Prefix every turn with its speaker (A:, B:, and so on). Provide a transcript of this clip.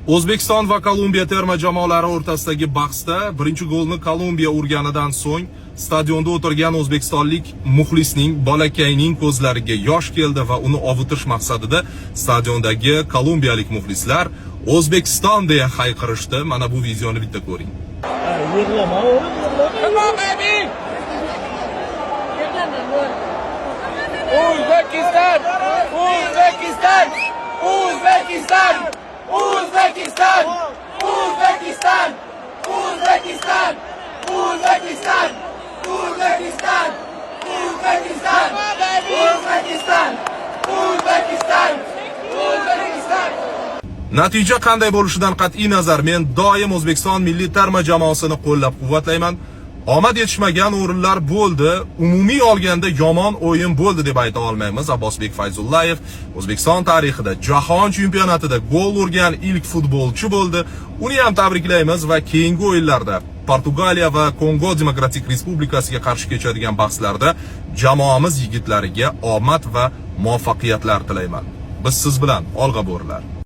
A: O'zbekiston va Kolumbiya terma jamoalari o'rtasidagi bahsda birinchi golni Kolumbiya urganidan so'ng stadionda o'tirgan o'zbekistonlik muxlisning, bolakayning ko'zlariga yosh keldi va uni ovutish maqsadida stadiondagi kolumbiyalik muxlislar "O'zbekiston" deya hayqirishdi. Mana bu videoni bitta ko'ring.
B: Yig'lama o'g'lim, yig'lama.
C: Come on, baby!
D: Yig'lama, bo'l.
C: Uzbekistan! Uzbekistan! Uzbekistan! Uzbekistan! Uzbekistan! Uzbekistan! Uzbekistan! Uzbekistan! Uzbekistan! Uzbekistan! Uzbekistan! Uzbekistan!
A: Natija qanday bo'lishidan qat'iy nazar, men doim O'zbekiston milliy terma jamoasini qo'llab-quvvatlayman. Omad yetishmagan o'rinlar bo'ldi. Umumiy olganda yomon o'yin bo'ldi deb ayta olmaymiz. Abbosbek Fayzullayev O'zbekiston tarixida jahon chempionatida gol urgan ilk futbolchi bo'ldi. Uni ham tabriklaymiz va keyingi o'yinlarda Portugaliya va Kongo Demokratik Respublikasiga qarshi kechadigan bahslarda jamoamiz yigitlariga omad va muvaffaqiyatlar tilayman. Biz siz bilan, olg'a, bo'rilar!